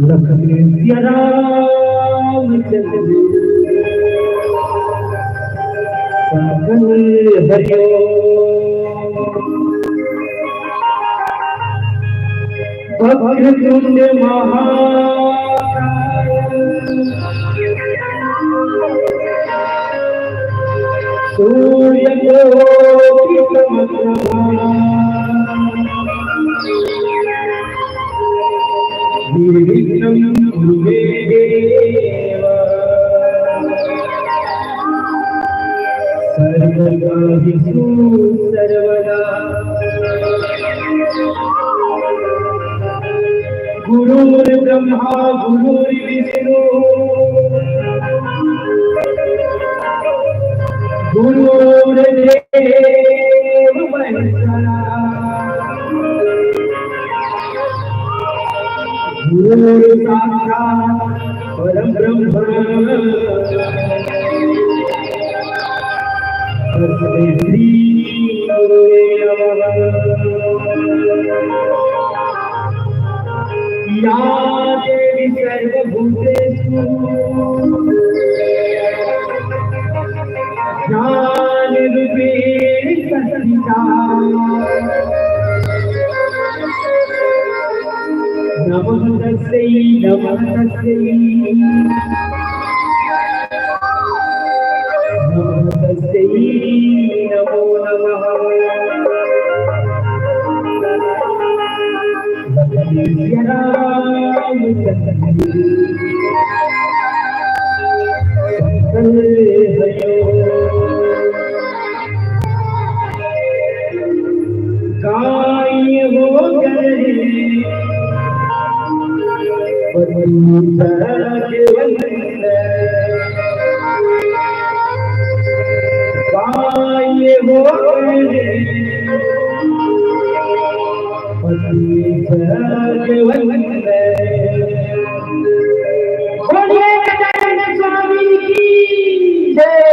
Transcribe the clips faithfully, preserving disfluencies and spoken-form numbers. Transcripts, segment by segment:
लखन सिया रामचंद्र सागर हरिओ। वक्रतुंड महाकाय सूर्यकोटि समप्रभा। निर्विघ्नं कुरु मे देव सर्वकार्येषु सर्वदा। गुरुर्ब्रह्मा गुरुर्विष्णु गुरुर्देव महेश्वरा। गुरुर्साक्षात् परं ब्रह्म तस्मै श्री गुरुवे या देवी सर्वभूतेषु ज्ञानरूपेण संस्थिता। नमः तस्यै, नमः तस्यै। नमः तस्यै नमो नमः। वन्दे रामचन्द्रं कौसल्या। गाय हो गए पति सजवंत, गाय हो गए पति सजवंत। बोलिए गजानन स्वामी की जय।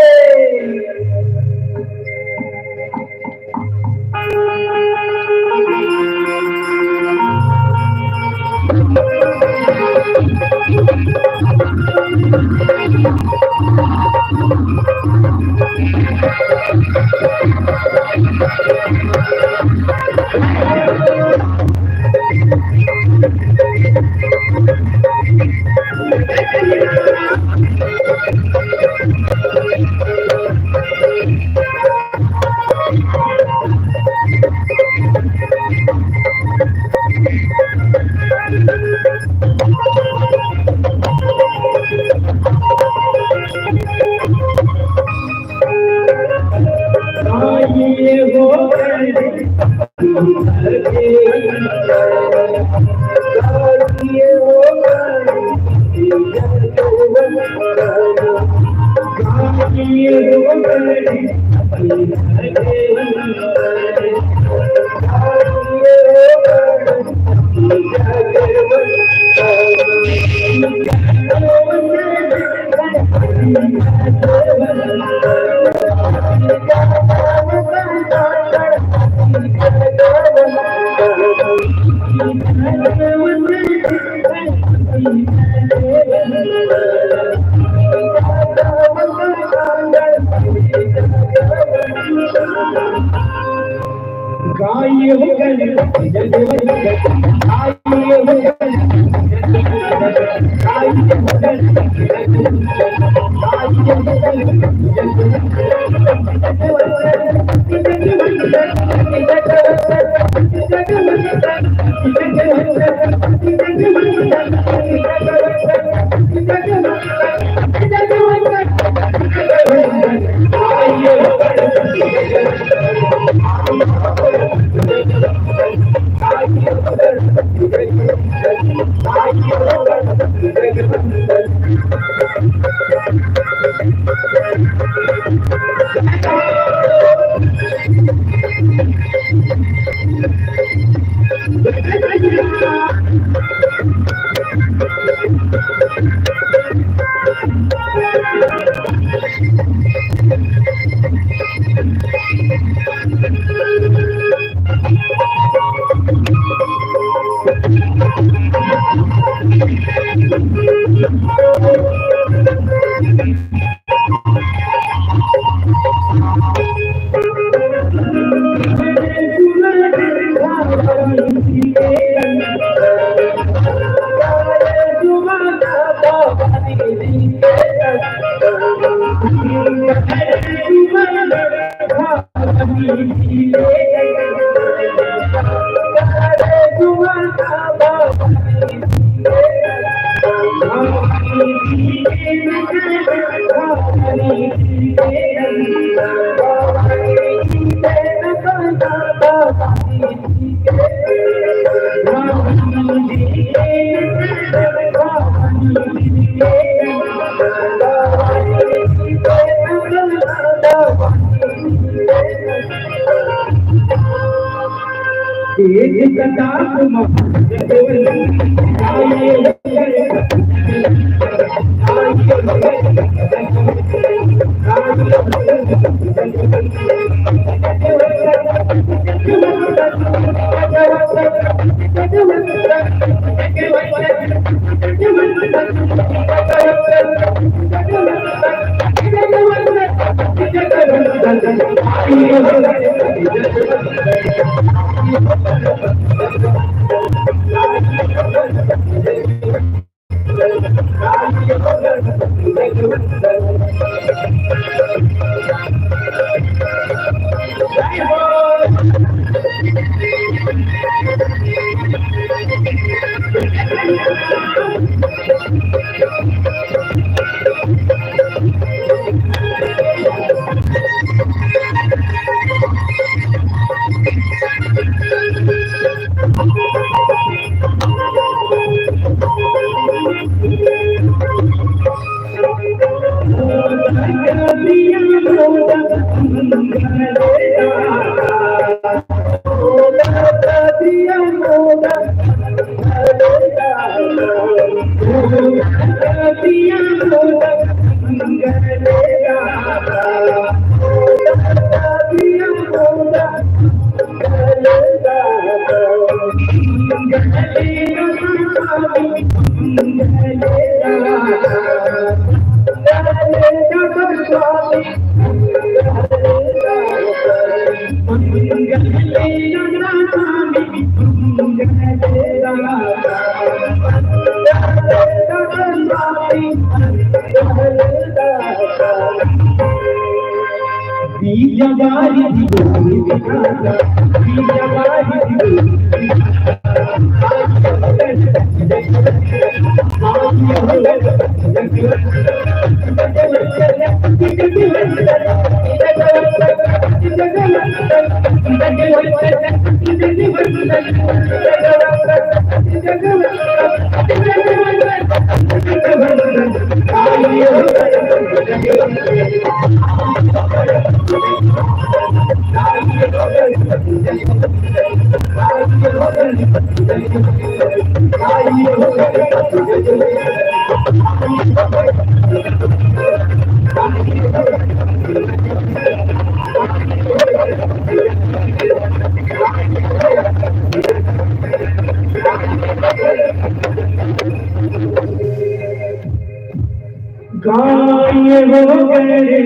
गाय हो गए रे।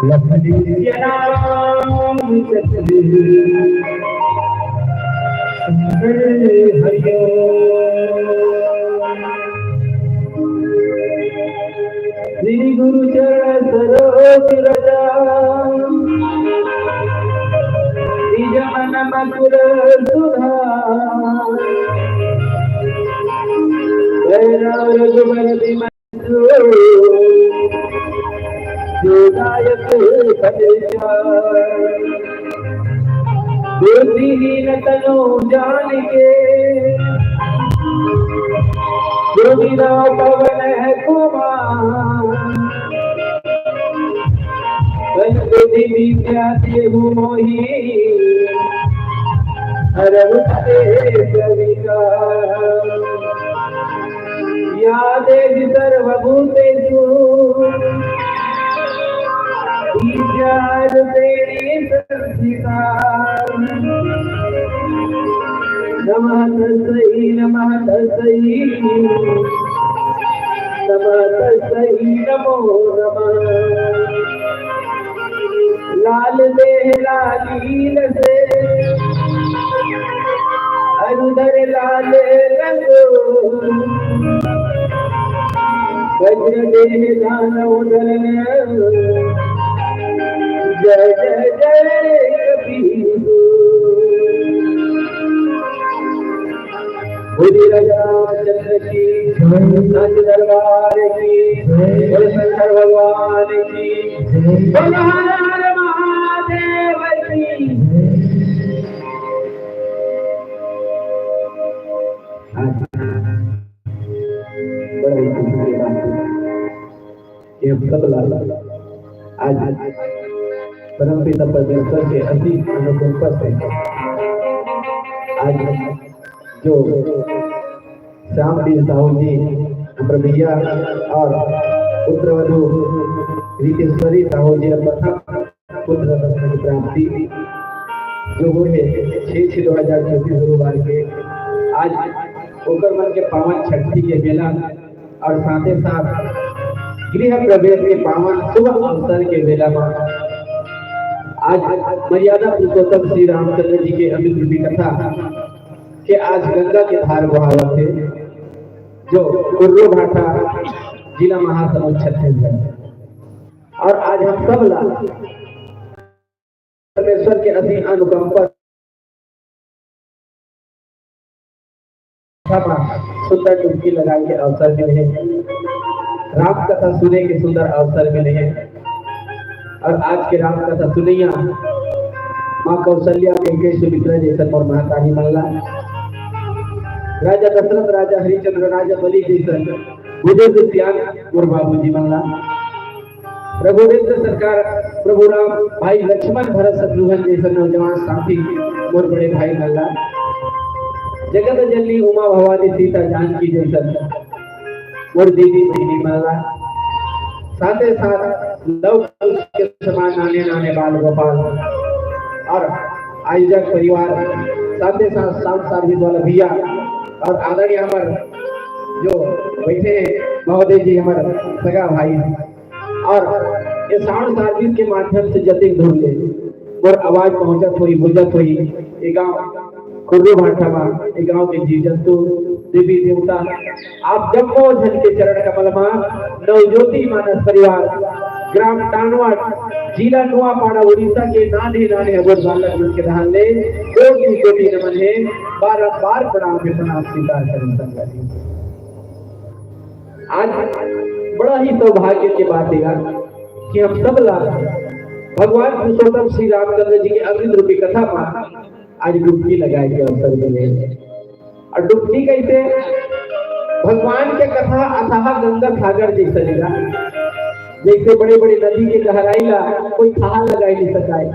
लखन सिया राम चंद्र सुंदर हरिओम। श्री गुरु चरण सरोज रज, निज मन मकुर सुधार। वै राम रघुबर बिमल जो दायक फल जाय। बुद्धिहीन तनु जान के, जो बिना पवन है कुमार। बल बुद्धि विद्या देहु मोहि, हरहु कलेश विकार। या देवी सर्वभूतेषु विद्यारूपेण संस्थिता। नमः तस्मै, नमः तस्मै, नमः तस्मै, नमो नमः। लाल देह लालील से, अरुधर लाल रंग। वज्र देह दानव दल, जय जय जय कपीस। बोलिए राजा रामचंद्र की, नाच दरबार की, बोले शंकर भगवान की, बोलो हर हर महादेव की। आज बड़ा ही खुशी की बात है कि हम सब लाल आज परमपिता परमेश्वर के असीम अनुकंपा से आज जो श्याम जी साहू जी भैया और पुत्र वधु रितेश्वरी साहू जी ला प्रथम पुत्र रत्न की प्राप्ति जो होए हे छह छह दो हजार चौबीस गुरुवार के आज ओकर मन के पावन छठी के बेला और साथे साथ गृह प्रवेश के पावन शुभ अवसर के बेला में आज मर्यादा पुरुषोत्तम श्री रामचंद्र जी के अमृत रूपी कथा के आज गंगा के धार बहावत हे, जो कुर्रो भाटा, जिला महासमुंद, छत्तीसगढ़। और आज हम सब ला परमेश्वर के असीम अनुकंपा सुंदर डुबकी लगाए के अवसर मिले हे, राम कथा सुने के सुंदर अवसर मिले हे। और आज के राम कथा सुनैया माँ कौशल्या, कैकेयी, सुमित्रा जैसन मोर महतारी मन ला, राजा दशरथ, राजा हरिचंद्र, राजा बलि जैसन बुजुर्ग सियान मोर बाबूजी मन ला, रघुवीर सरकार, प्रभु राम, भाई लक्ष्मण, भरत, शत्रुघ्न जैसन नौजवान साथी मोर बड़े भाई मन ला, जगत जननी उमा भवानी सीता जानकी जैसन मोर दीदी बहिनी मन ला, साथे साथ लव कुश के समान नाने नाने बाल गोपाल और आयोजक परिवार, साथे साथ साउंड सर्विस वाला भैया और आदरणीय हमर जो बैठे हैं महोदय जी, हमर सगा भाई, और ये साउंड सर्विस के माध्यम से जतिक दूर ले मोर आवाज पहुंचत होई, बुझत होई, ये गांव कुर्रू भाटा मा, ये गांव के जीव जंतु, देवी देवता, आप जम्मो झन के चरण कमल मा नवज्योति मानस परिवार, ग्राम टानवाट, जिला नोआपाड़ा, उड़ीसा के नान्हे नान्हे अबोध बालक मन के डहान ले कोटि कोटि नमन हे, बारंबार प्रणाम हे, प्रणाम स्वीकार करें संगत जी। आज बड़ा ही सौभाग्य के बात हे यार कि हम सब ला भगवान पुरुषोत्तम श्री रामचंद्र जी के अमृत रूपी कथा मा आज डुबकी लगाए के अवसर मिले। और डुबकी कैसे? भगवान के कथा अथाह गंगा सागर जैसे लीला, जैसे बड़े बड़े नदी के गहराई ला कोई थाह लगाए नहीं सकाए,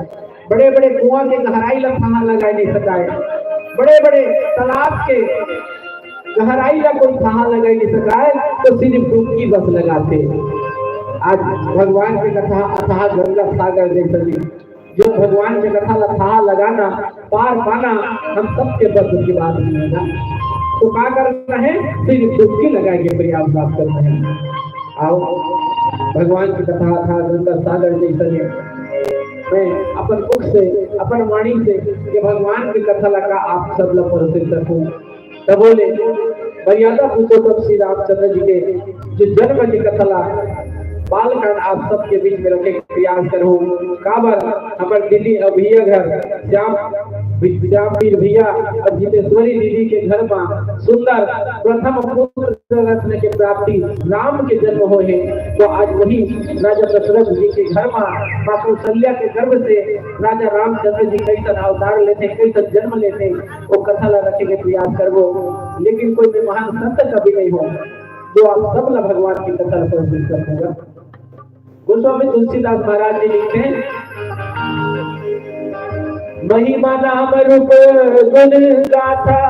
बड़े बड़े कुआं के गहराई ला थाह लगाए नहीं सकाए, बड़े बड़े तालाब के गहराई ला कोई थाह लगाए नहीं सकाए, तो सिर्फ डुबकी बस लगाथे। आज भगवान के कथा अथाह गंगा सागर जैसे लीला, जो भगवान के कथा ला थाह लगाना, पार पाना हम सबके बस की बात नहीं है ना। तो का करना है? सिर्फ डुबकी लगा के प्रयास बात करना है। आओ, भगवान की कथा था गंगा सागर जैसे है। मैं अपन मुख से, अपन वाणी से ये भगवान की कथा लगा आप सब ला परोसित सकूं। तब बोले, मर्यादा पुरुषोत्तम श्री रामचंद्र जी के जो जन्म के कथा ला बालकांड आप सबके बीच में रखे के प्रयास करूँ। काबर हमर दीदी अभिया घर श्याम, श्याम वीर भैया और जितेश्वरी दीदी के घर मा सुंदर प्रथम पुत्र रत्न के प्राप्ति राम के जन्म होए हे, तो आज वही राजा दशरथ जी के घर मा माँ कौशल्या के गर्भ से राजा रामचंद्र जी कैसन अवतार लेथे, कैसन जन्म लेथे, वो कथा ला रखे के प्रयास करबो, लेकिन कोई मैं महान संत कभी नहीं हो जो आप सब ला भगवान की कथा ला समर्पित कर देगा। गोस्वामी तुलसीदास महाराज जी लिखते हैं, महिमा नाम रूप गुण गाथा,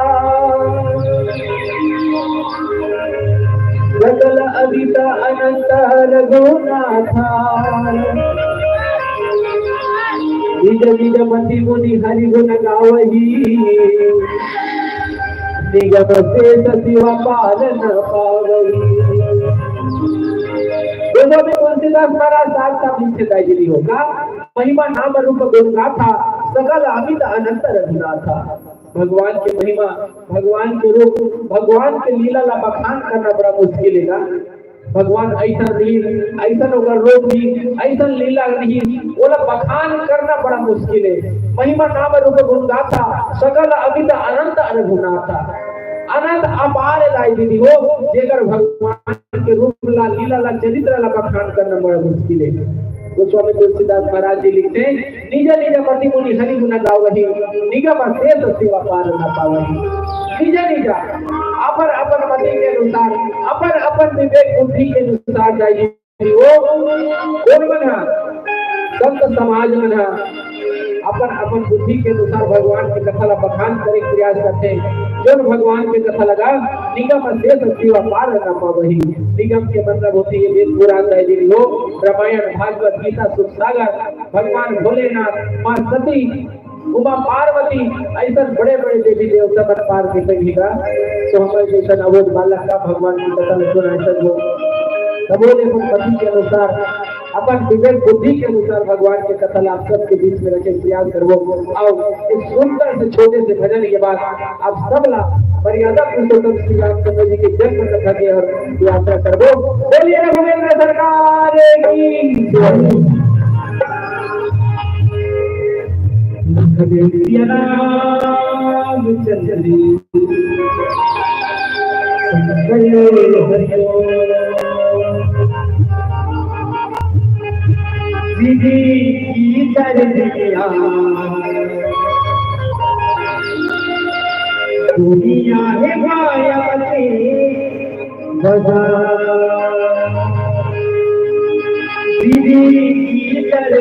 सकल अमित अनंत रघुनाथा। निज निज मति मुनि हरि गुण गावही, निगम शेष शिव पार न पावही। गोस्वामी तुलसीदास महाराज साफ साफ लिखते दाई जी होगा, महिमा नाम रूप गुण गाथा, सकल अमित अनंत रघुनाथा। भगवान की महिमा, भगवान के रूप, भगवान के लीला ला बखान करना बड़ा मुश्किल है ना। भगवान ऐसन लील, ऐसन ओकर रूप ही, ऐसन लीला रही, ओला बखान करना बड़ा मुश्किल है। महिमा नाम रूप गुण गाथा, सकल अमित अनंत रघुनाथा। अनंत अपार दाई दीदी हो, जेकर भगवान के रूप ला, लीला ला, चरित्र ला बखान करना बड़ा मुश्किल है। गोस्वामी तुलसीदास महाराज जी लिखते हैं, निज निज मति मुनि हरि गुण गावही, निगम शेष शिव पार न पावही। निज निज, अपन अपन मति के अनुसार, अपन अपन विवेक बुद्धि के अनुसार दाई जी वो कौन मन है? संत समाज मन है, अपन अपन बुद्धि के अनुसार भगवान की कथा ला बखान करे के प्रयास करते हैं। जोन भगवान के कथा लगा, निगम अशेष शिव पार न पावही। निगम के मतलब होथे ये वेद पुराण दैवी हो, रामायण, भागवत, गीता, सुख सागर, भगवान भोलेनाथ, माँ सती, उमा पार्वती, ऐसा बड़े बड़े देवी देवता मन पार के संगी का। तो हमर जैसन अबोध बालक का भगवान की कथा ल सुना ऐसा हो। तबो ले अपन मति के अनुसार, अपन विवेक बुद्धि के अनुसार भगवान के कथा ला आप सबके बीच में रखे प्रयास करबो। आओ, एक सुंदर से छोटे से भजन के बाद आप सब ला मर्यादा पुरुषोत्तम श्री रामचंद्र जी के जन्म कथा के और यात्रा करबो। बोलिए रघुवीर सरकार की जय। लखन सिया रामचंद्र जी। विधि की तरह दुनिया है माया के बाजार। विधि की तरह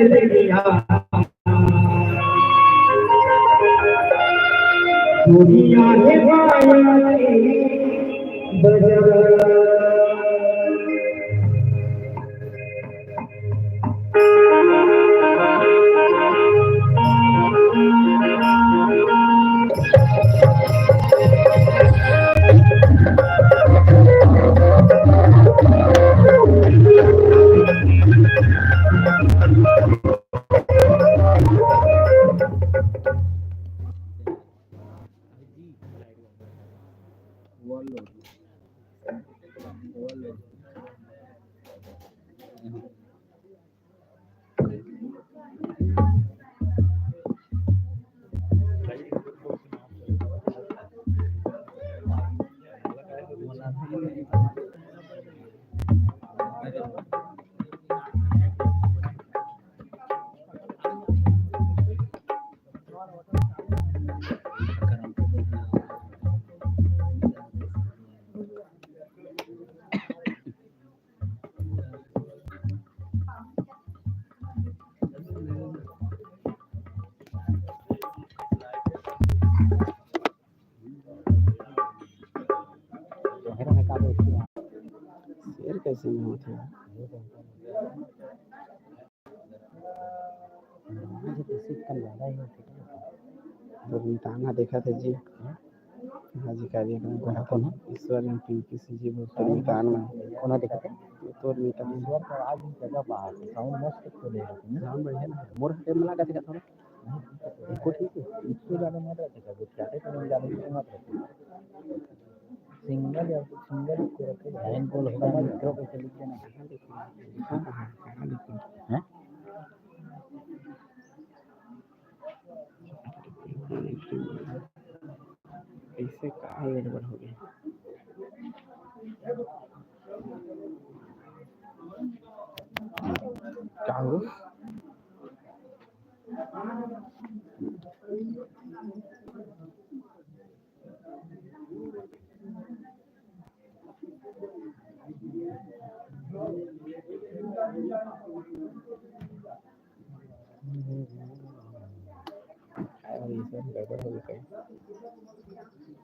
दुनिया है माया के बाजार। शेर कैसे में होथे? आज तो सिक्कम ज्यादा ही होथे। तो मितान ह देखत हे जी। हाँ जी, का जी, कोन, कोन? ईश्वर एम पी किसी जी बोलते हैं, मितान में। कोन ह देखत हे? तोर मितान। ईश्वर का आवाज भी जगह बाहर, sound मस्त खोले रहते हैं। Sound बढ़िया ना। मोर टाइम में लगा देखा थोड़ा। नहीं, ठीक है। इसको ठीक है। इसको ज्यादा मत रखे, कुछ चाहते तो नहीं ज्यादा, इसको मत रखे। Single या single को रखे, line को होगा, micro को चलिए ना। कहाँ लिखा? हाँ, हाँ, कहाँ लिखा? हैं? कैसे का गड़बड़ हो गया? का हो? और ये सब गड़बड़ हो गई।